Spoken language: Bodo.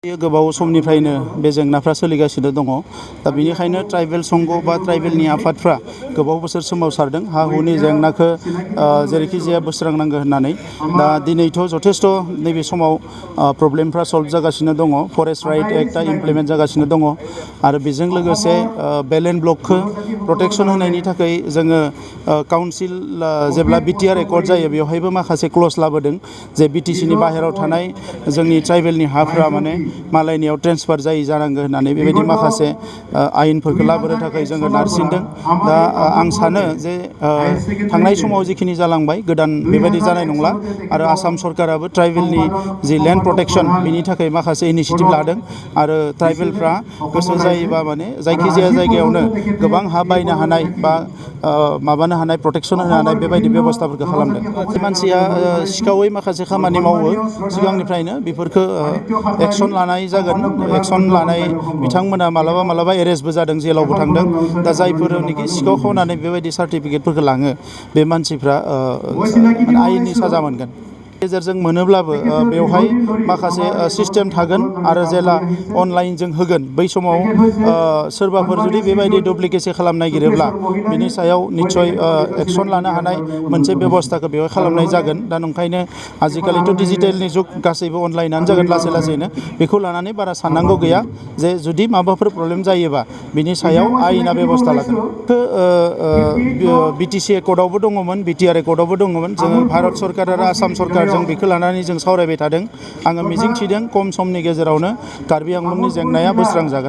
गोबाव समनिफ्रायनो बे जेंनाफ्रा सोलिगासिनो दङ। दा बेनिखायनो ट्राइबेल संघ बा ट्राइबेलनि आफादफ्रा गोबाव बोसोर सोमावसारदों हा हुनि जेंनाखौ जेरैखि जाया बोस्रांनांगौ होननानै। दा दिनैथ' जथेस्थ' नैबे समाव प्रब्लेमफ्रा सल्भ जागासिनो दङ। फरेस्ट राइट एक्टआ इमप्लिमेन्ट जागासिनो दङ आरो बेजों लोगोसे बेलेन ब्लकखौ प्रटेक्सन होनायनि थाखाय जोङो काउन्सिल जेब्ला बिटिआर एकर्ड जायो बेवहायबो माखासे क्लज लाबोदों जे बिटिसिनि बाहेरायाव थानाय जोंनि ट्राइबेलनि हाफ्रा माने मालायनियाव ट्रेन्सफार जायै जानांगौ होननानै बेबायदि माखासे आयेनफोरखौ लाबोनो थाखाय जोङो नारसिनदों। दा आं सानो जे थांनाय समाव जिखिनि जालांबाय गोदान बेबायदि जानाय नंला आरो आसाम सरकाराबो ट्राइबेलनि जि लेन्ड प्रटेक्सन बिनि थाखाय माखासे इनिसियेटिभ लादों आरो ट्राइबेलफ्रा गोसो जायोबा माने जायखिजाया जायगायावनो गोबां हा बायनो हानाय बा माबानो हानाय प्रटेक्सन होनो हानाय बेबायदि बेबस्थाफोरखौ खालामदों। मानसिया सिखावै माखासे खामानि मावो सिगांनिफ्रायनो बेफोरखौ एक्सन लानाय जागोन। एक्सन लानाय बिथांमोना मालाबा एरेस्टबो जादों, जेलावबो थांदों। दा जायफोरनिखि सिखाव खावनानै बेबायदि सार्टिफिकेटफोरखौ लाङो बे मानसिफ्रा आयेननि साजा मोनगोन। गेजेरजों मोनोब्लाबो बेवहाय माखासे सिस्टेम थागोन आरो जेला अनलाइनजों होगोन बै समाव सोरबाफोर जुदि बेबायदि डुप्लिकेसि खालामनो नागिरोब्ला बिनि सायाव निस्सय एक्सन लानो हानाय मोनसे बेबस्थाखौ बेवहाय खालामनाय जागोन। दा नंखायनो आजिखालिथ' डिजिटेलनि जुग, गासैबो अनलाइनानो जागोन लासै लासैनो। बेखौ लानानै बारा साननांगौ गैया जे जुदि माबाफोर प्रब्लेम जायोबा बिनि सायाव आयेना बेबस्था लागोन। बिटिसि एकर्डआवबो दङमोन, बिटिआर एकर्डआवबो दङमोन। जोङो भारत सरकार आरो आसाम सरकार जों बेखौ लानानै जों सावरायबाय थादों। आङो मिजिं थिदों खम समनि गेजेरावनो कार्बि आंलंनि जेंनाया बोस्रांजागोन।